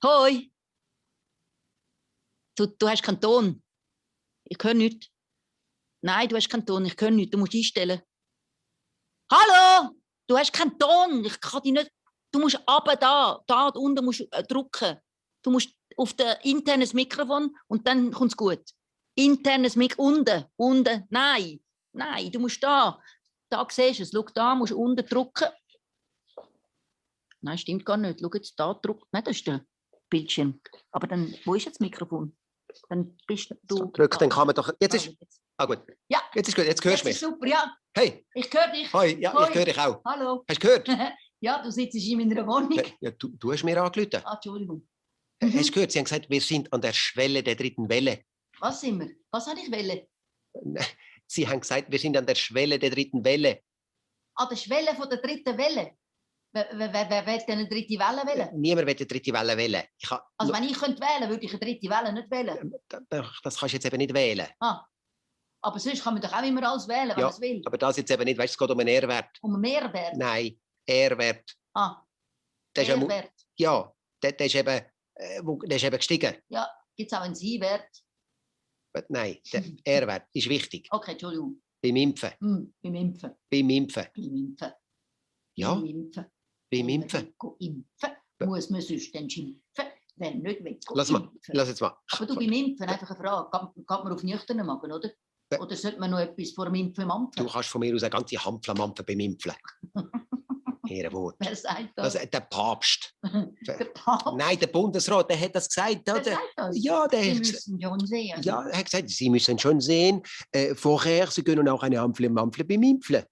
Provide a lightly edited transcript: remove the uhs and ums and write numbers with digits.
Hoi! Du hast keinen Ton. Ich höre nichts. Nein, du hast keinen Ton. Ich höre nichts. Du musst einstellen. Hallo! Du hast keinen Ton. Ich kann dich nicht... Du musst runter da unten musst du drücken. Du musst auf das internes Mikrofon und dann kommt es gut. Internes Mikrofon. Unten. Nein, du musst da. Da siehst du es. Schau, da musst du unten drücken. Nein, stimmt gar nicht. Schau jetzt da drücken. Nein, das ist der Bildschirm. Aber dann, wo ist jetzt das Mikrofon? Dann bist du... Drück, dann kann man doch... Jetzt ist... Ah gut. Ja. Jetzt ist gut, jetzt hörst du mich. Super, ja. Hey. Ich höre dich. Hoi, ja, Hoi. ich höre dich auch. Hallo. Hast du gehört? Ja, du sitzt in meiner Wohnung. Ja, du hast mir angerufen. Ah, Entschuldigung. Hast du gehört? Sie haben gesagt, wir sind an der Schwelle der dritten Welle. Was sind wir? Was habe ich wollen? Sie haben gesagt, wir sind an der Schwelle der dritten Welle. An der Schwelle von der dritten Welle? Wer will denn eine dritte Welle wählen? Niemand will die dritte Welle wählen. Also wenn ich könnte wählen, würde ich eine dritte Welle nicht wählen. Das kannst du jetzt eben nicht wählen. Ah. Aber sonst kann man doch auch immer alles wählen, wenn man es will. Aber das jetzt eben nicht. Weißt du, es geht um einen Nährwert. Um einen Mehrwert? Nein, Nährwert. Ah, Nährwert. Ja, der ist eben gestiegen. Ja, gibt es auch einen Sie-Wert? Nein, der R-Wert ist wichtig. Okay, Entschuldigung. Beim Impfen. Beim Impfen. Beim Impfen. Beim Impfen. Ja. Beim Impfen. Beim Impfen. Impfen. Muss man sonst dann schimpfen, wenn nicht will. Lass jetzt mal. Aber du beim Impfen, einfach eine Frage. Geht man auf nüchternen Magen, oder? Oder sollte man noch etwas vor dem Impfen mampfen? Du kannst von mir aus eine ganze Hampfle mampfen beim Impfen. Ehrenwort. Wer sagt das? Der Papst. Der Papst? Nein, der Bundesrat, der hat das gesagt. Wer sagt das? Ja, der Sie hat müssen schon sehen. Ja, er hat gesagt, Sie müssen schon sehen, vorher, Sie können auch eine Hampfle mampfen beim Impfen.